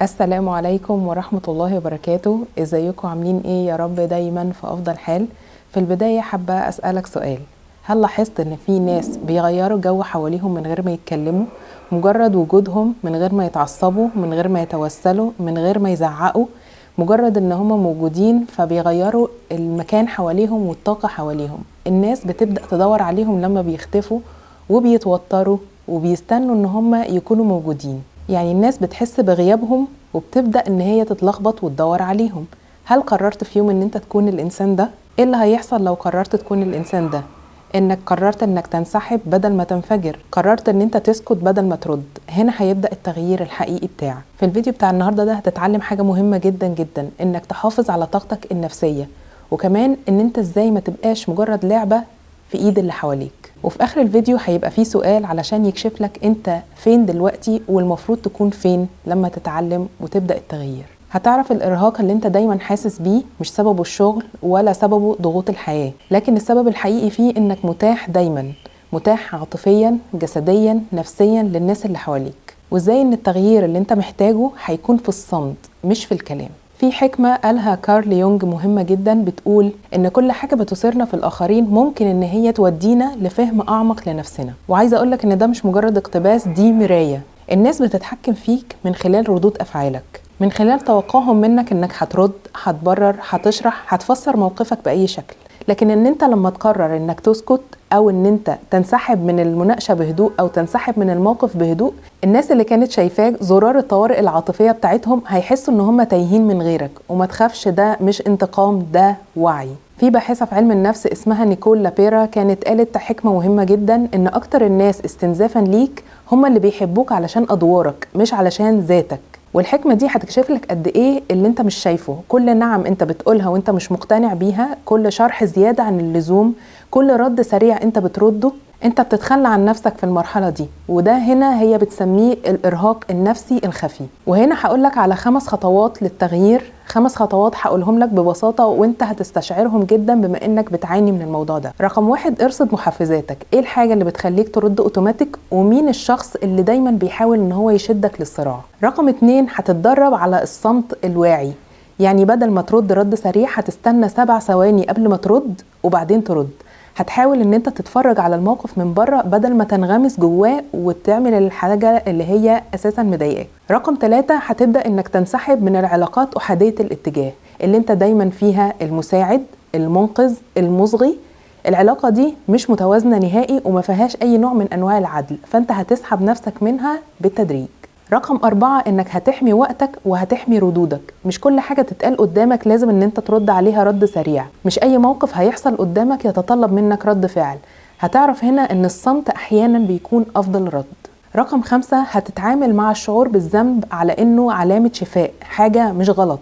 السلام عليكم ورحمة الله وبركاته. ازيكم عاملين ايه؟ يا رب دايما في افضل حال. في البداية حابة اسألك سؤال، هل لاحظت ان في ناس بيغيروا جو حواليهم من غير ما يتكلموا؟ مجرد وجودهم، من غير ما يتعصبوا، من غير ما يتوسلوا، من غير ما يزعقوا، مجرد ان هم موجودين فبيغيروا المكان حواليهم والطاقة حواليهم. الناس بتبدأ تدور عليهم لما بيختفوا وبيتوتروا وبيستنوا ان هم يكونوا موجودين. يعني الناس بتحس بغيابهم وبتبدأ ان هي تتلخبط وتدور عليهم. هل قررت في يوم ان انت تكون الانسان ده؟ ايه اللي هيحصل لو قررت تكون الانسان ده؟ انك قررت انك تنسحب بدل ما تنفجر، قررت ان انت تسكت بدل ما ترد. هنا هيبدأ التغيير الحقيقي بتاعك. في الفيديو بتاع النهاردة ده هتتعلم حاجة مهمة جدا جدا، انك تحافظ على طاقتك النفسية، وكمان ان انت ازاي ما تبقاش مجرد لعبة في ايد اللي حواليك. وفي اخر الفيديو هيبقى فيه سؤال علشان يكشف لك انت فين دلوقتي والمفروض تكون فين لما تتعلم وتبدأ التغيير. هتعرف الإرهاق اللي انت دايما حاسس بيه مش سببه الشغل ولا سببه ضغوط الحياة، لكن السبب الحقيقي فيه انك متاح دايما، متاح عاطفيا جسديا نفسيا للناس اللي حواليك. وازاي ان التغيير اللي انت محتاجه هيكون في الصمت مش في الكلام. في حكمة قالها كارل يونج مهمة جدا، بتقول إن كل حاجة بتثيرنا في الآخرين ممكن إن هي تودينا لفهم أعمق لنفسنا. وعايزة أقولك إن ده مش مجرد اقتباس، دي مراية. الناس بتتحكم فيك من خلال ردود أفعالك، من خلال توقعهم منك إنك هترد، هتبرر، هتشرح، هتفسر موقفك بأي شكل. لكن إن أنت لما تقرر إنك تسكت أو إن أنت تنسحب من المناقشة بهدوء أو تنسحب من الموقف بهدوء، الناس اللي كانت شايفاك زرار الطوارئ العاطفية بتاعتهم هيحسوا إن هم تايهين من غيرك. وما تخافش، ده مش انتقام، ده وعي. في باحثة في علم النفس اسمها نيكول لابيرا كانت قالت حكمة مهمة جدا، إن أكتر الناس استنزافا ليك هم اللي بيحبوك علشان أدوارك مش علشان ذاتك. والحكمة دي هتكشف لك قد ايه اللي انت مش شايفه. كل نعم انت بتقولها وانت مش مقتنع بيها، كل شرح زيادة عن اللزوم، كل رد سريع انت بترده، انت بتتخلى عن نفسك في المرحلة دي. وده هنا هي بتسميه الإرهاق النفسي الخفي. وهنا هقولك على 5 خطوات للتغيير، 5 خطوات هقولهم لك ببساطة وانت هتستشعرهم جدا بما انك بتعاني من الموضوع ده. رقم 1، ارصد محفزاتك. ايه الحاجة اللي بتخليك ترد اوتوماتيك، ومين الشخص اللي دايما بيحاول ان هو يشدك للصراع. رقم 2، هتتدرب على الصمت الواعي. يعني بدل ما ترد رد سريع هتستنى 7 ثواني قبل ما ترد وبعدين ترد. هتحاول ان انت تتفرج على الموقف من بره بدل ما تنغمس جواه وتعمل الحاجة اللي هي اساسا مضايقاك. رقم 3، هتبدأ انك تنسحب من العلاقات احادية الاتجاه اللي انت دايما فيها المساعد المنقذ المصغي. العلاقة دي مش متوازنة نهائي وما فيهاش اي نوع من انواع العدل، فانت هتسحب نفسك منها بالتدريج. رقم 4، انك هتحمي وقتك وهتحمي ردودك. مش كل حاجة تتقال قدامك لازم ان انت ترد عليها رد سريع، مش اي موقف هيحصل قدامك يتطلب منك رد فعل. هتعرف هنا ان الصمت احيانا بيكون افضل رد. رقم 5، هتتعامل مع الشعور بالذنب على انه علامة شفاء، حاجة مش غلط.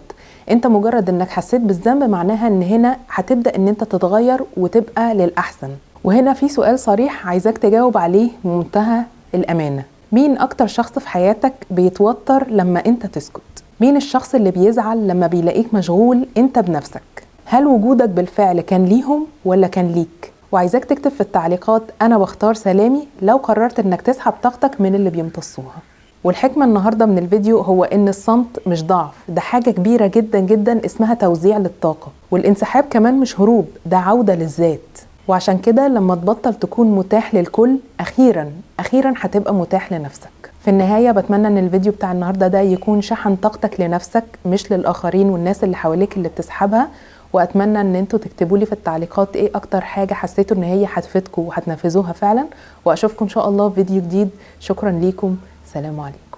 انت مجرد انك حسيت بالذنب معناها ان هنا هتبدأ ان انت تتغير وتبقى للأحسن. وهنا في سؤال صريح عايزاك تجاوب عليه بمنتهى الأمانة، مين أكتر شخص في حياتك بيتوتر لما أنت تسكت؟ مين الشخص اللي بيزعل لما بيلاقيك مشغول أنت بنفسك؟ هل وجودك بالفعل كان ليهم ولا كان ليك؟ وعايزاك تكتب في التعليقات أنا بختار سلامي لو قررت أنك تسحب طاقتك من اللي بيمتصوها. والحكمة النهاردة من الفيديو هو إن الصمت مش ضعف، ده حاجة كبيرة جدا جدا اسمها توزيع للطاقة. والانسحاب كمان مش هروب، ده عودة للذات. وعشان كده لما تبطل تكون متاح للكل، أخيرا أخيرا هتبقى متاح لنفسك. في النهاية بتمنى ان الفيديو بتاع النهاردة ده يكون شحن طاقتك لنفسك مش للآخرين والناس اللي حواليك اللي بتسحبها. وأتمنى ان انتوا تكتبوا لي في التعليقات ايه اكتر حاجة حسيتوا ان هي هتفيدكم وهتنفذوها فعلا. واشوفكم ان شاء الله في فيديو جديد. شكرا ليكم، سلام عليكم.